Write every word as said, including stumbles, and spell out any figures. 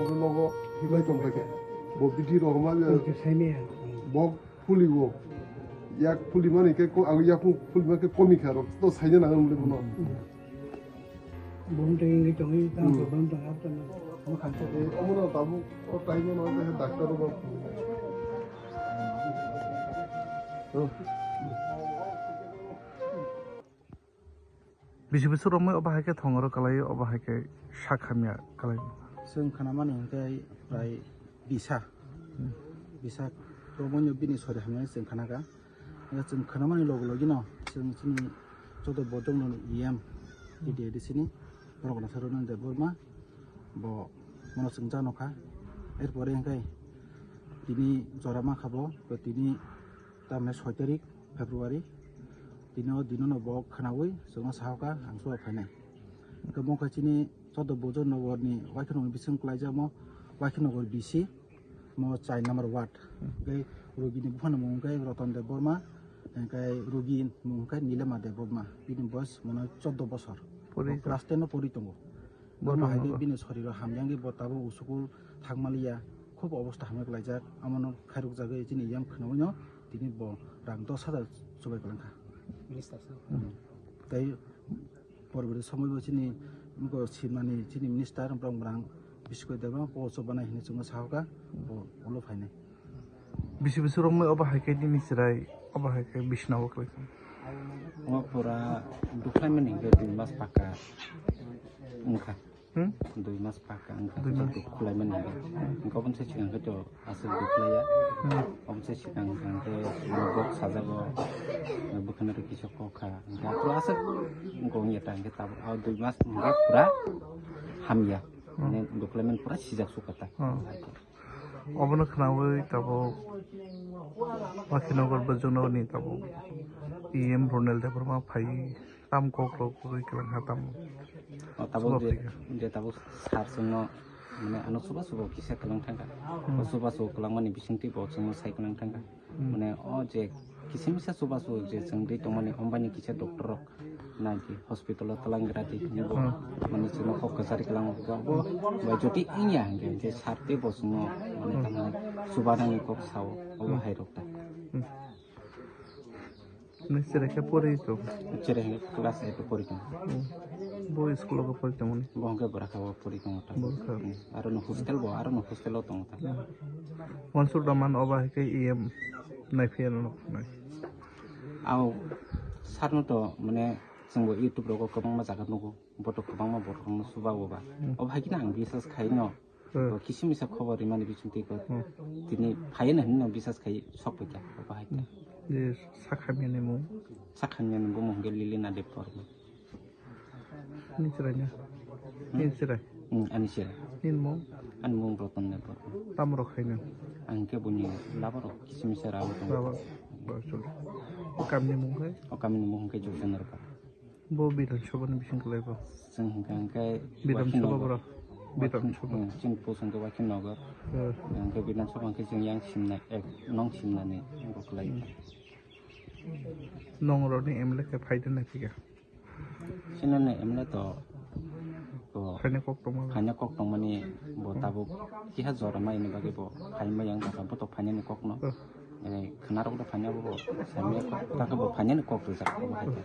Oro nogo himlai tong paikha. Bo bidi rok ma je Oke, saimaya. Bok phuligo. Yak phulimani khe ko, ang yakung phulima khe komi kha rok. To saina nang mle bono. Bom tong ingwi tongwi, tang Hmm. problem tong ap tong. Mo khan to. Eh, omo no tabu, o taimo no te doctor rok. Oh. Bisi bisi romwi obo hai khe thongoro kalai, obo hai khe sak hamya kalai. Chwng khanamani hwnkhe prai bisa. Hmm. Bisa romwi bini sori hamya chwng khanakha. Hwnkhe chwng khanamani logi logi no chwng chini joto bojongno E M, T D A D C ni borok na Sarunan Debbarma bo mono chwng ja nokha. Erpore hwnkhe tini jora mankha bo, bo tini tamni soi tarik February. Tini o dino no bo khwnaui chwngno sahoka ang suwa phainai. Hwnkhe bo khe chini joto bojo nogor ni waikhe nogni bising kwlaijakmo waikhe nogor bisi mo chai number ward. Hwnkhe rogi ni buphani mung hwnkhe Ratan Debbarma, hwnkhe rogi mung hwnkhe Nilema Debbarma. Bini boyes mono chordo bosor. Pori Bo class ten no pori tongo. Bono Bono hai khe nogo. Bini soriro hamyangwi bo tabuk school thangmaliya, khub obosta hamya kwlaijak. Amono khairokjagwi chini yang khwnaoino tini bo rang dos hajar chubai kwlangkha. Minister sir. Hmm. Tei porborti somoibo chini moko sinmani chini minister borok rang biskoi deba post banai hinwi chwngno sahoka, bo ulo phainai. Bisi bisi romwi obo hai khe nini chwrai, obo hai khe bisina o kwlai kha. O pura duklaimani hwnkhe dui mas paka wngkha. Hmm? Dui mas paka wngkha. Dui mas. Duklaimani hwnkhe. Hwnkhe oboni se swkang khe to aswk duklaiya. Hmm. Oboni se swkang hwnkhe bok sajago, bwkhano rw kisa kok kha. Hwnkhe aphuru aswk wngkha wngya ta hwnkhe tabuk o dui mas hwnkhe pura hamya. Hmm. Mane duklaimani pura sijak sukha ta. Hmm. Obono khwnaui tabuk Wakhinogor bwswkno ni tabuk E M Ronel Debbarma phai tam kok rok kwrwi kwlwng ha tam. O tabuk je, je tabuk sir chwngno mane ano chubachu bo kisa kwlwng thangkha. Hmm. O chubachu kwlwngmani bisingtwi bo chwngno sai kwlwng thangkha. Hmm. Mane o je kisa misa chubachu je chwng twi tongmani ombani kisa doctor rok nai di hospital o twlang gra di hinwi bo Hmm. mane chwngno kok kwchari kwlangma bo bai jotwi wngya hwnkhe je sir tei bo chwngno mane Hmm. tamni chubanani kok sao obo Hmm. hai rok ta. Hmm. Nung cherai khe pori tong? Cherai khe class eight o pori tong. Hmm. Bo school o pori tong ni? Bo hwnkhe bwraka o pori tong ta. Bwraka. Hmm. Aro no hostel bo, aro no hostel o tong ta. Hmm. Wansuk da man oba hai khe E M nai phiya no nai. Au sir no to mane chwng bo YouTube rogo kwbangma jaga nugo. Boto kwbangma borok rokno chubago ba. Hmm. Obo hai kheno ang bisas khai no. Hmm. To kisi misa khobor rimani bisingtwi ko Hmm. tini phaiya na hinwi no bisas khai sok paikha. Obo hai khe. Hmm. Je sakhamya ni mung? Sakhamya ni bumung hwnkhe Lilina Debbarma. Ni chwrai na? Hmm? Ni chwrai? Hmm, ani chwrai. Ni mung? Ani mung Ratan Debbarma. Tamo rok khaina? Ang khe buini laborok kisi misa rabo tongo. Labar. Ba, sorry. O kamni mung khai? O kamni mung hwnkhe Josendra Para. Bo Bidhan Sabha ni bising kwlai bo. Chwng hwnkha hwnkhe Bidhan Sabha Wakhinogor. Bora. Bidhan Wakhin-, Sabha. Hmm, chini post hwnkhe Wakhinogor. Eh. Hwnkhe Bidhan Sabha hwnkhe chwng yang simna ek nong simnani bo kwlai. Hmm. Nong roni M L A khe phai de nai phiya. Chini ni M L A to, to Phaina kok tongma. Phaina kok tongmani bo Hmm. tabuk kiha jora mai ni bagwi bo phaima yang kha bo to phainani kok no. Eh. Eh, khwnarok da phanya bo, sami kok, ta khe bo phanya ni kok rijak bo hai khe.